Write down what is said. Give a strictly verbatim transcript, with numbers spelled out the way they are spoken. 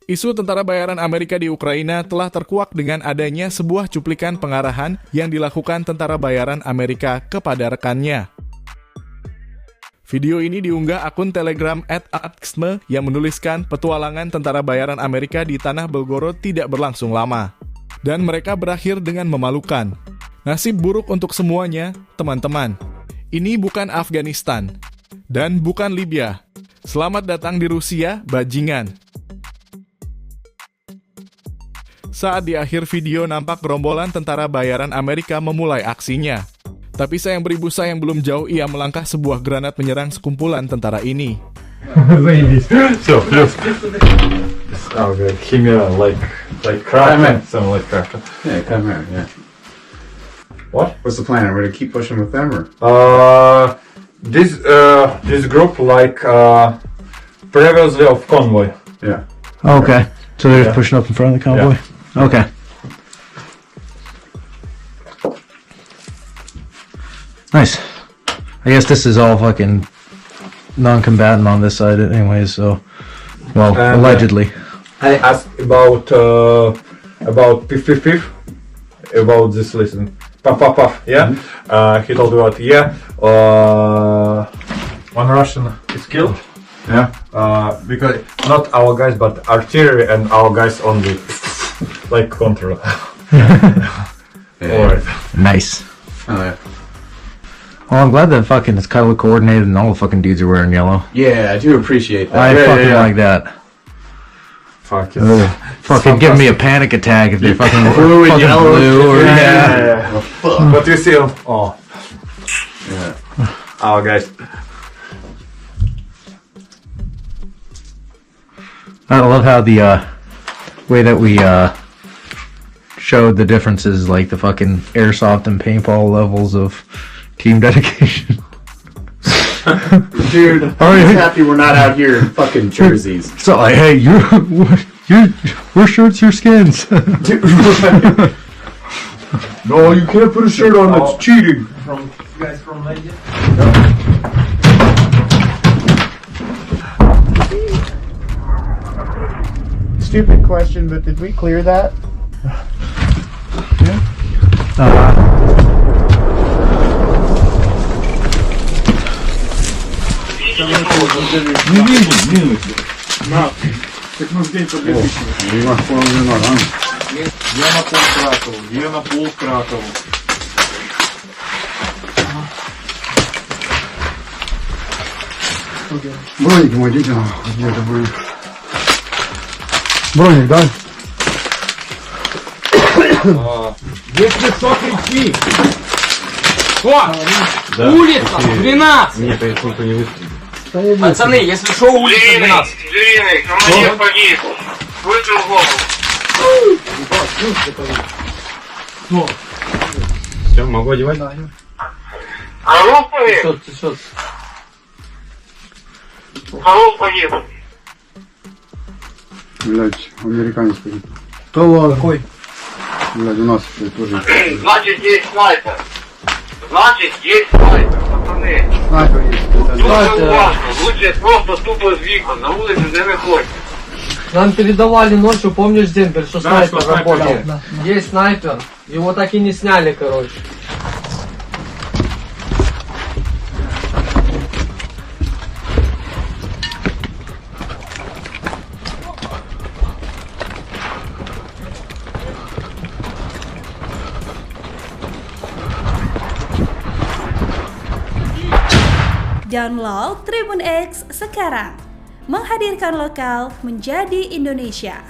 Isu tentara bayaran Amerika di Ukraina telah terkuak dengan adanya sebuah cuplikan pengarahan yang dilakukan tentara bayaran Amerika kepada rekannya. Video ini diunggah akun Telegram at aksme yang menuliskan, "Petualangan tentara bayaran Amerika di tanah Belgorod tidak berlangsung lama. Dan mereka berakhir dengan memalukan. Nasib buruk untuk semuanya, teman-teman. Ini bukan Afghanistan. Dan bukan Libya. Selamat datang di Rusia, bajingan." Saat di akhir video, nampak gerombolan tentara bayaran Amerika memulai aksinya. Tapi sayang, beribu sayang, belum jauh ia melangkah, sebuah granat menyerang sekumpulan tentara ini. Заебись. Всё, плюс. It's, uh, химия, like, like crack, Come here. Some like crack. Yeah, come here, yeah. What? What's the plan? Are we gonna keep pushing with them, or? Uh, this, uh, this group, like, uh, previously of convoy. Yeah. Okay. So they're just Yeah. pushing up in front of the convoy? Yeah. Okay. Nice. I guess this is all fucking non-combatant on this side anyways, so, well, And, uh, allegedly. I asked about, uh, about piff, piff, piff, about this listen. Puff, puff, puff, yeah? Mm-hmm. Uh, he told me about, yeah, uh, one Russian is killed. Yeah. Uh, because not our guys, but artillery and our guys only, like, control. Yeah. Alright. Nice. Oh, yeah. Well, I'm glad that fucking it's color coordinated and all the fucking dudes are wearing yellow. Yeah, I do appreciate that. I Yeah, yeah, fucking yeah. like that. Fuck it. Ugh. Fucking give me a panic attack if they fucking Blue and fucking yellow. blue or Yeah, yeah, yeah. yeah. But you see, oh. Yeah. Oh, guys. I love how the, uh, way that we, uh, showed the differences, like the fucking airsoft and paintball levels of team dedication. Dude, I'm All right. just happy we're not out here in fucking jerseys. So, like, hey, you, you, your shirts, your skins. Dude, right. No, you can't put a shirt on, that's Oh. cheating. From you guys from India? Stupid question, but did we clear that? Uh, Не видно, не видно. На. Так мы в день по две тысячи. О, не на пол, не на, а? Я на пол Кракова, я на пол Кракова. Броник мой, идите нахуй, где это броник? Броник, да? А, Если что, кричи. Что? Да, Улица, если двенадцать. Нет, я только не выстрелю. Пацаны, если что, улица Длинный, двенадцать. Длинный, командир погиб. Выстрел в голову. Что? Все, могу одевать? Алло, погиб. Ты что, ты что? Алло, погиб. Блядь, американец погиб. Да ладно. Какой? Блядь, у нас, блядь, тоже есть. Значит, есть снайпер. Значит, есть снайпер, пацаны. Снайпер есть, да. Слушай уважно, лучше просто тупо сбиться на улице, где находится. Нам передавали ночью, помнишь, Дембель, что Да, снайпер что снайпер работал? Есть. Да, да. Есть снайпер. Его так и не сняли, короче. Download Tribun X sekarang. Menghadirkan lokal menjadi Indonesia.